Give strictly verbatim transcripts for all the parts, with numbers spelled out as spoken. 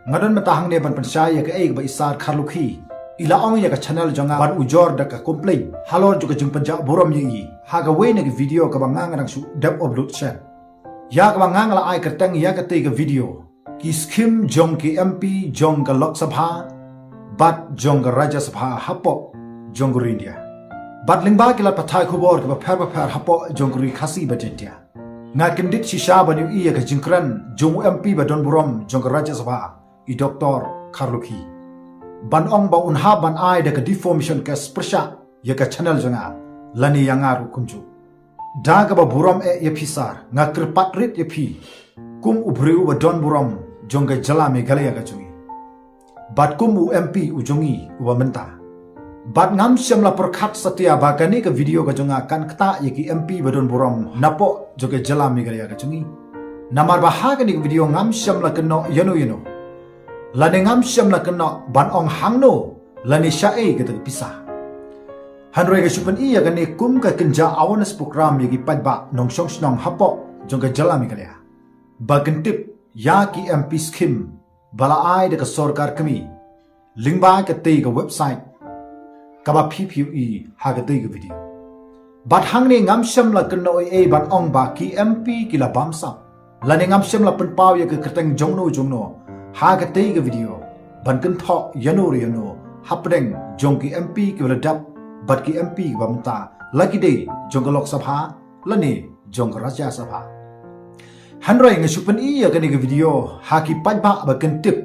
Nga don mynta hangne ban pynshai ïa kaei kaba i Sar Kharlukhi i la ong ïa ka channel jong nga ban ujor da ka complain halor jong ka jingpynjah burom ïa i ha kawei na ki video kaba nga nga dang shu dep upload shen. Ïa kaba nga nga la ai kyrteng ïa katei ka video, ki scheme jong ki M P jong ka Lok Sabha bad jong ka Rajya Sabha hapoh jong ka ri India. Bad lyngba ki lad pathai khubor kiba pher ba pher hapoh jong ka ri Khasi bad Jaintia, nga kyndit shisha ban ïohi ïa ka jingkren jong u M P ba don burom jong ka Rajya Sabha, i Doctor Kharlukhi, ban ong ba un hap ban ai da ka defamation case pyrshah ïa ka channel jong nga lane ïa nga ruh kumjuh. Da kaba burom eh ïa phi Sar, nga kyrpad rit ïa phi kum u briew uba don burom jong ka jylla Meghalaya ka jong ngi, bad kum u M P u jong ngi uba mynta. Bad ngam shym la pyrkhat satia ba kane ka video ka jong nga kan ktah ïa ki M P ba don burom napoh jong ka jylla Meghalaya ka jong ngi. Namar ba ha kane ka video ngam shym la kynnoh ïano ïano, lane ngam shym la kynnoh ban ong hangno lane shaei kata ka pisa. Hynrei nga shu pyni ïa kane kum ka kynja awareness program ïa ki paidbah nongshong shnong hapoh jong ka jylla Meghalaya ba kin tip ïa ki M P scheme ba la ai da ka sorkar kmie lyngba katei ka website kaba phi phi ïohi ha katei ka video. Bad hangne ngam shym la kynnoh ei ei ban ong ba ki M P ki la bamsap, lane ngam shym la pynpaw ïa ka kyrteng jongno jongno ha katei ka video ban kynthoh ïano re ïano hapdeng jong ki M P kiba la dep bad ki M P kiba mynta, la ki dei jong ka Lok Sabha lane jong ka Rajya Sabha. Hynrei nga shu pyni ïa kane ka video ha ki paidbah ba kin tip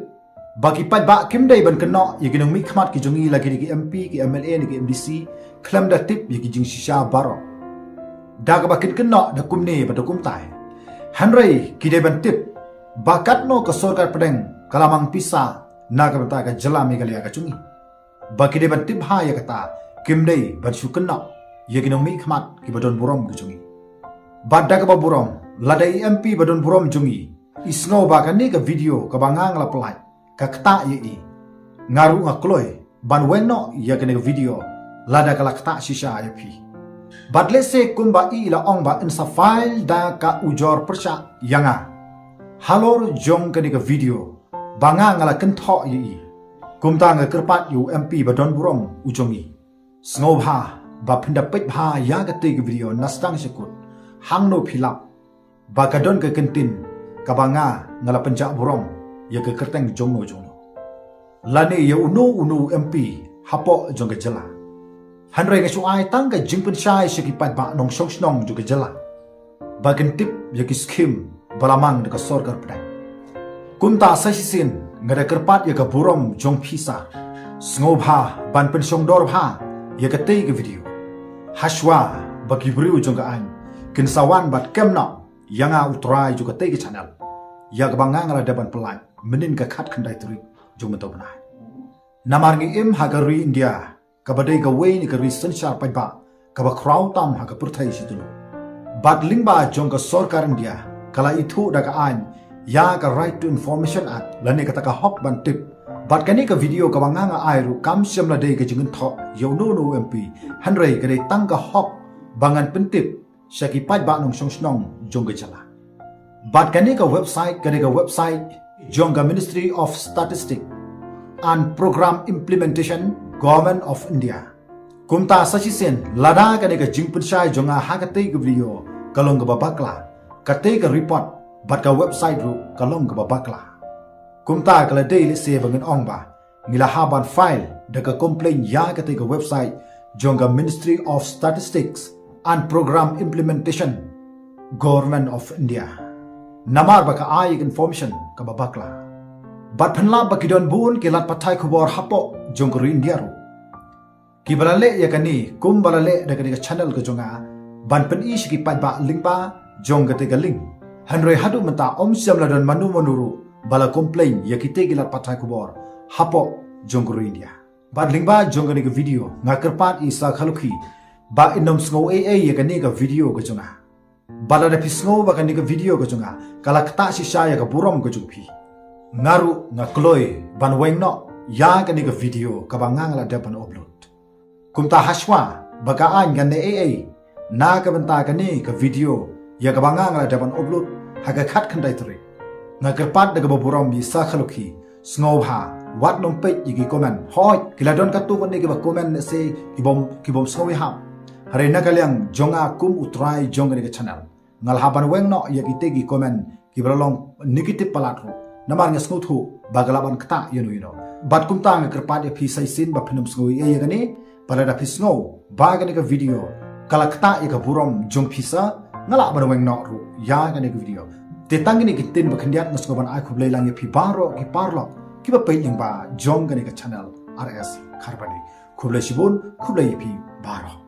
ba ki paidbah kim dei ban kynnoh ïa ki nongmihkhmat ki jong ngi, la ki dei ki M P, ki M L A ne ki M D C, khlem da tip ïa ki jingshisha baroh da kaba kin kynnoh da kumne bad da kumtai. Hynrei ki dei ban tip ba katno ka sorkar pdeng ka la mang pisa na ka bynta ka jylla Meghalaya ka jong ngi. Ba ki dei ban tip bha ïa kata, kim dei ban shu kynnoh ïa ki nongmihkhmat kiba don burom ki jong ngi. Bad da kaba burom, lada i M P ba don burom jong ngi i sngew ba kane ka video kaba nga nga la pynlait ka ktah ïa i, nga ruh nga kloi ban weng noh ïa kane ka video lada ka la ktah shisha ïa phi. Bad lehse kumba i la ong ba yn sa file da ka ujor pyrshah ïa nga halor jong kane ka video ba nga nga la kynthoh ïa i. Kumta nga kyrpad ïa u M P ba don burom u jong ngi, sngewbha ba phin da peit bha ïa katei ka video na sdang sha kut, hangno phi lap ba ka don ka kyntien kaba nga nga la pynjah burom ïa ka kyrteng jongno jongno, lane ïa uno uno u M P hapoh jong ka jylla. Hynrei nga shu ai tang ka jingpynshai sha ki paidbah nongshong shnong jong ka jylla ba kin tip ïa ki scheme ba la mang da ka sorkar pdeng. Kumta sa shisien nga da kyrpad ïa ka burom jong phi Sar, sngewbha ban pynshongdor bha ïa katei ka video, hashwa ba ki briew jong ka aiñ kin sa wan bad kem noh ïa nga u trai jong katei ka channel ïa kaba nga nga la dep ban pynlait mynnin ka khatkhyndai tarik jong mynta u bnai. Namar ngi im ha ka ri India kaba dei kawei na ka ri synshar paidbah kaba khraw tam ha ka pyrthei shi tylli. Bad lyngba jong ka sorkar India ka la ithuh da ka aiñ ïa ka Right to Information Act, lane kata ka hok ban tip. Bad kane ka video kaba nga nga ai ruh kam shym la dei ka jingkynthoh ïa uno uno u M P, hynrei ka dei tang ka hok ba ngan pyntip sha ki paidbah nongshong shnong jong ka jylla. Bad kane ka website ka dei ka website jong ka Ministry of Statistics and Program Implementation, Government of India. Kumta sa shisien lada kane ka jingpynshai jong nga ha katei ka video ka long kaba bakla, katei ka report bad ka website ruh ka long kaba bakla. Kumta ka la dei lehse ba ngin ong ba ngi la hap ban file da ka complaint ïa katei ka website jong ka Ministry of Statistics and Program Implementation, Government of India. Namar ba ka ai information kaba bakla. Bad phin lap ba ki don bun ki lad pathai khubor hapoh jong ka ri India ruh kiba la leh ïa kane kumba la leh da kane ka channel ka jong nga ban pyni sha ki paidbah lyngba jong katei ka link. Hynrei haduh mynta ym shym la don mano mano ruh ba la complain ïa kitei ki lad pathai khubor hapoh jong ka ri India. Bad lyngba jong kane ka video nga kyrpad ïa i Sar Kharlukhi ba in ym sngew ei ei ïa kane ka video ka jong nga. Bad lada phi sngew ba kane ka video ka jong nga ka la ktah shisha ïa ka burom ka jong phi, nga ruh nga kloi ban weng noh ïa kane ka video kaba nga nga la dep ban upload. Kumta hashwa ba ka aiñ kan leh ei ei na ka bynta kane ka video ïa kaba nga nga la dep ban upload ha ka khatkhyndai tarik, nga kyrpad da kaba burom ïa i Sar Kharlukhi Sngewbha wat nym peit ïa ki comment. Hooid, ki la don katto katne kiba comment ne se ki bym, ki bym sngew ïahap. Hynrei na ka liang jong nga kum u trai jong kane ka channel, nga la hap ban weng noh ïa kite ki comment kiba la long negative palat ruh. Namar nga sngewthuh ba ka lah ban ktah ïano ïano. Bad kumta nga kyrpad ïa phi sa shisien ba phin nym sngew ei ei ïa kane, ba lada phi sngew ba kane ka video ka la ktah ïa ka burom jong phi sa, nga lah ban weng noh ruh ïa kane ka video. Te tang kine ki ktien ba khyndiat nga sngew ban ai khublei lang ïa phi baroh ki paralok kiba peit lyngba jong kane ka channel R S Kharbani. Khublei shibun, khublei ïa phi baroh.